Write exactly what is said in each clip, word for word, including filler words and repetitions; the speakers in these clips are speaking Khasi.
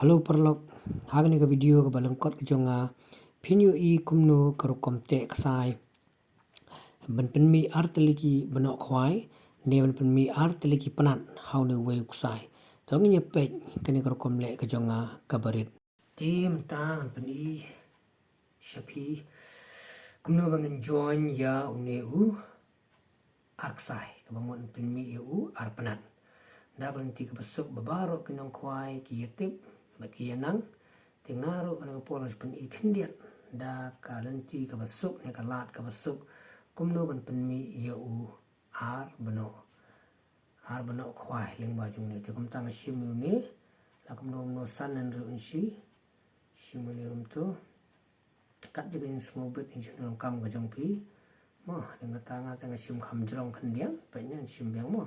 Hello paralok, ha kane ka video kaba lyngkot ka jong nga, phin ïohi kumno ka rukom teh ksai ban pynmih artylli ki bnoh khwai, ne ban pynmih artylli ki pnat ha une uwei u ksai. To ngin ïa peit kane ka rukom leh ka jong nga kaba rit. Te mynta ngan pyni sha phi kumno ba ngin join ïa une u ar ksai, kaba mut pynmih ïa u ar pnat. Da ka lynti kaba suk ba baroh ki nongkhwai ki ïa tip bad ki ïa nang. Te nga ruh kane ka por ngan pyni khyndiat da ka lynti kaba suk ne ka lad kaba suk kumno ban pynmih ïa u ar bnoh, ar bnoh khwai lyngba jong une. Te kumta nga shim ïa une, la kumno kumno san ngan ruh ngan shi, shim ïa une kumto. Kat jong ka jingsngewbit, jingsngewdonkam ka jong phi. Mo, hadien kata nga te nga shim kham jrong khyndiat, peit ne ngan shim biang mo.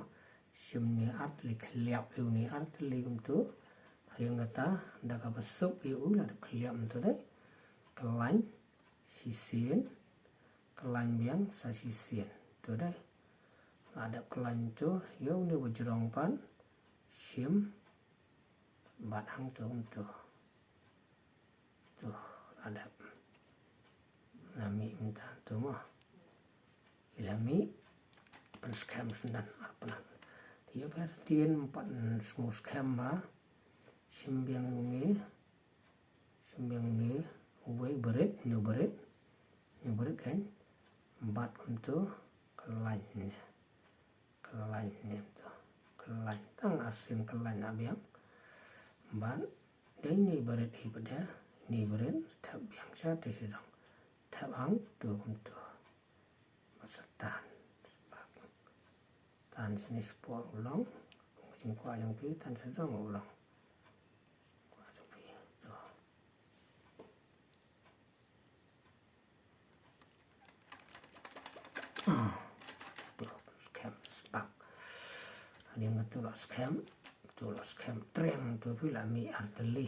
Shim ne artylli, khylliap ïa une artylli kumto. Hadien kata da kaba suk ïa u la dep khylliap kumto dei. Khlaiñ shisien, khlaiñ biang sa shisien. To dei. La dep khlaiñ to, ïa une ba jrong pat shim bad hangto kumto. To, la dep. La mih mynta to mo. Ki la mih, pynskhem shyndan ar pnat. Te ïa phi ktien pat sngew skhem ba shim biang une, shim biang une uwei ba rit, une ba rit, une ba rit kan. Bad kumto khlaiñ ne. Khlaiñ ne to. Khlaiñ tang arsien khlaiñ na biang. Bad dei ne ba rit hi pat da, ne ba rit thep biang sha te sha jrong. Thep hangto kumto. Bad sa tan. Bad tan shane shapoh u long. Ka jingkwah jong phi tan sha jrong u long. Kwah jong phi to. Ah, to, skhem spak. Hadien kata to la skhem, to la skhem treng to phi la mih artylli.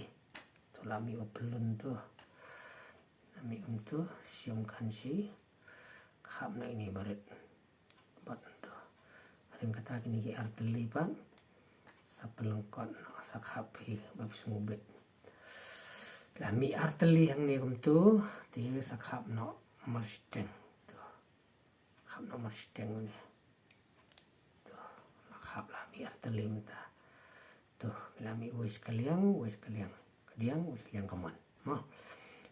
To la mih u plun to. La mih kumto, shim khan shi. Khap na ine ba rit. Bad to. Hadien kata kine ki artylli pat sa pynlyngkot noh, sa khap hi ba phi sngewbit. La mih artylli hangne kumto, te sa khap noh marshiteng. To. Khap noh marshiteng une. To. La khap la mih artylli mynta. To, ki la mih uwei sha ka liang, uwei sha ka liang. Ka diang, uwei sha ka liang kamon. Mo.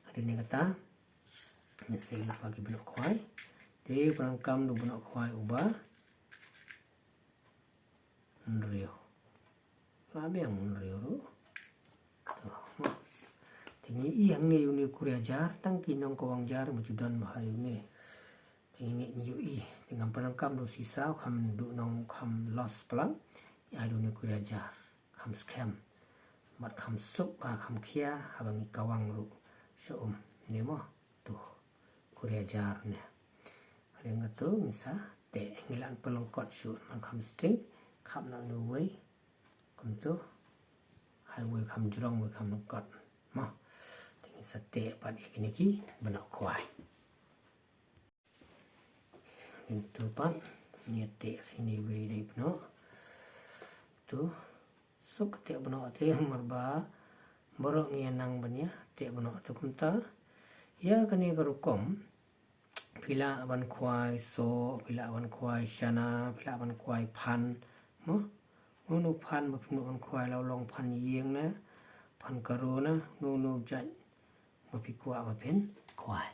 Hadien kata, ngin sa ïa ki bnoh khwai. Te pyndonkam da u bnoh khwai uba hynriew. La biang hynriew ruh. To, mo. Te ngi ïohi hangne ïa une u kuria jar, tang ki nongkawang jar, ma ju don bha ïa une. Te ngi ngeit ngi ïohi, te ngam pyndonkam da u sisa, kham duh nong, kham los palat, ïa da une kuria jar, kham skhem. Bad kham suk, ba kham khia, haba ngi kawang ruh. Sha um, ne mo, to, kuria jar ne. Hadien kata to, ngi sa teh, ngi lah pynlyngkot shuh, man kham sting, khap na une uwei, kumto, ha uwei kham jrong, uwei kham lyngkot. Mo, te ngi sa teh pat ïa kine ki bnoh khwai. Kumto pat, ngi teh sini wei dei bnoh. To, suk teh bnoh te namar ba baroh ngi ïa nang ban ïa teh bnoh te kumta. Ïa kane ka rukom, phi lah ban khwai soh, phi lah ban khwai shana, phi lah ban khwai phan. Mo, uno phan ba phin lah ban khwai, la u long phan ïing ne, phan karo ne, uno uno jait ba phi kwah ba phin khwai.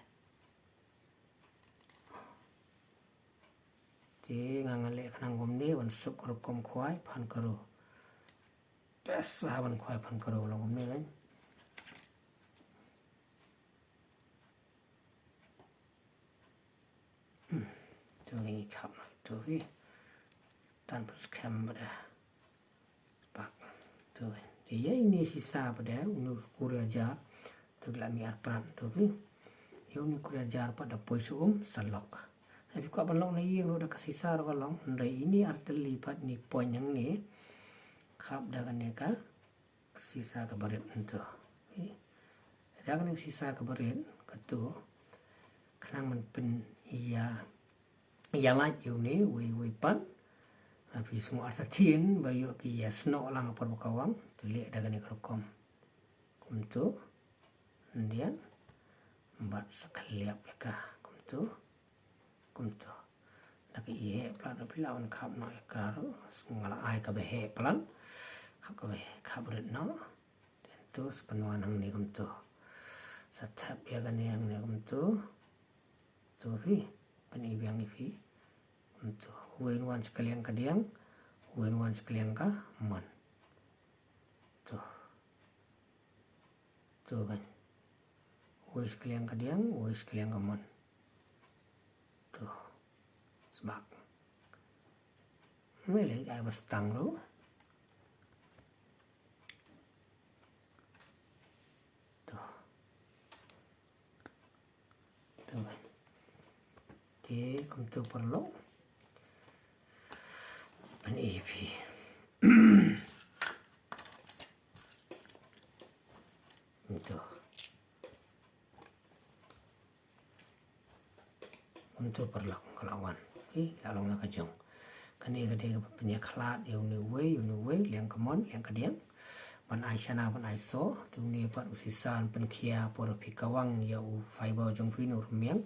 Te nga nga leh khnang kumne ban suk rukom khwai phan karo. Best bha ban khwai phan karo long kumne kan. Hmm. To ngi khap na to hi. Tan pas khem bada. Spak. To, te ïa ine sisa pat de, une u kuria jar, to ki la mih arpnat to phi. Ïa une u kuria jar pat da poi sha um sa lok. Haba phi kwah ban lok na ïing ruh da ka sisa ruh ka long, hynrei ine artylli pat ne point hangne. Khap da kane ka sisa kaba rit to. Phi. Da kane ka sisa kaba rit, kato. Khnang ban pyn ïa ïa lait ïa une, wei wei pat. Phi sngew artatien, ba ïoh ki ïa snoh lang ha por ba kawang, te leh da kane ka rukom. kumtu, ndian, bad sa khliap ïa ka kumtu, kumtu. Da ka ïeheh palat ruh phi lah ban khap noh ïa ka ruh, nga la ai kaba heh palat, khap kaba heh, khap rit noh. Te to sa pynwan hangne kumtu. Sa thep ïa kane hangne kumtu. To phi, pyni biang ïa phi. Kumtu. Uwei un wan sha ka liang ka diang, uwei un wan sha ka liang ka mon. To. To kan. Uwei sha ka liang ka diang, uwei sha ka liang ka mon. To. Sbak. Me leh ai ba stang ruh. To. To kan. Te kumtu paralok. Pyni ïa phi. Kumtu. Kumtu paralok ka la wan. Hi, la long la ka jong. Kane ka dei kaba pynïakhlad ïa une uwei, une uwei, liang ka mon, liang ka diang. Ban ai shana, ban ai soh, te une pat u sisa un pynkhia por phi kawang ïa u fiber jong phi na u rmiang.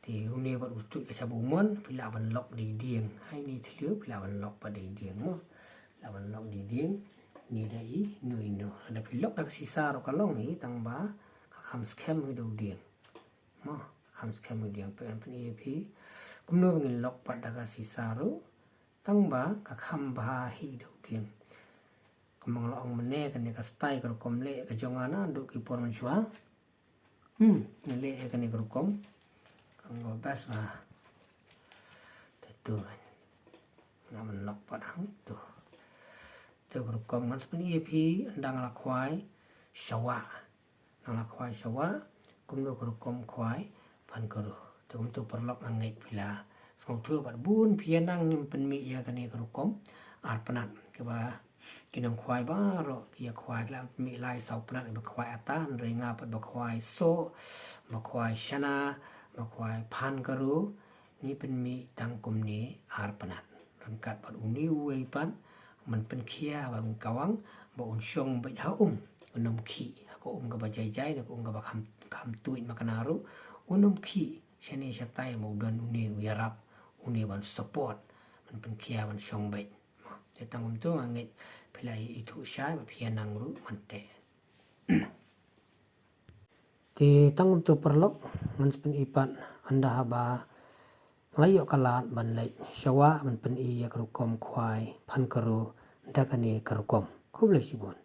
Te une pat u tuid ka sha ba u mon, phi lah ban lok dei dieng. Hai ne thliew, phi lah ban lok pat dei dieng mo. Lah ban lok dei dieng, ne da i, no i no. Lada phi lok da ka sisa ruh ka long hi, tang ba ka kham skhem hi da u dieng. Mo, ka kham skhem hi u dieng, phi kan pyni ïa phi. Kumno ba ngin lok pat da ka sisa ruh, tang ba ka kham bha hi da u dieng. Kumba nga la ong mynne kane ka style ka rukom leh ka jong nga naduh ki por mynshuwa. Hmm, nga leh ïa kane ka rukom. Ka long kaba best ba. Te to kan. Nga ban lok pat hangto. Te ka rukom ngan sa pyni ïa phi ynda nga la khwai shawa. Nga la khwai shawa, kumno ka rukom khwai phan ka ru. Te kumto paralok nga ngeit phi la sngewthuh bad bun phi ïa nang ngim pynmih ïa kane ka rukom ar pnat. Kaba ki nongkhwai baroh ki ïa khwai ki la pynmih lai saw pnat, ba khwai ata, hynrei nga pat ba khwai soh, ba khwai shana, ba khwai phan ka ru, ngi pynmih tang kumne ar pnat. Ryngkat bad une uwei pat, man pynkhia ba un kawang, ba un shong beit ha um, un ym khih, ha ka um kaba jai jai, ha ka um kaba kham, kham tuid makna ruh, un ym khih, shane shatai ba u don une u ïarap, une ban support, man pynkhia ban shong beit. Te tang kumto nga ngeit phi la ïa ithuh shai, ba phi ïa nang ruh man te. Te tang kumto paralok, ngan sa pyni pat ynda haba nga la ïoh ka lad ban leit shawa ban pyni ïa ka rukom khwai phan ka ru da kane ka rukom. Khublei shibun.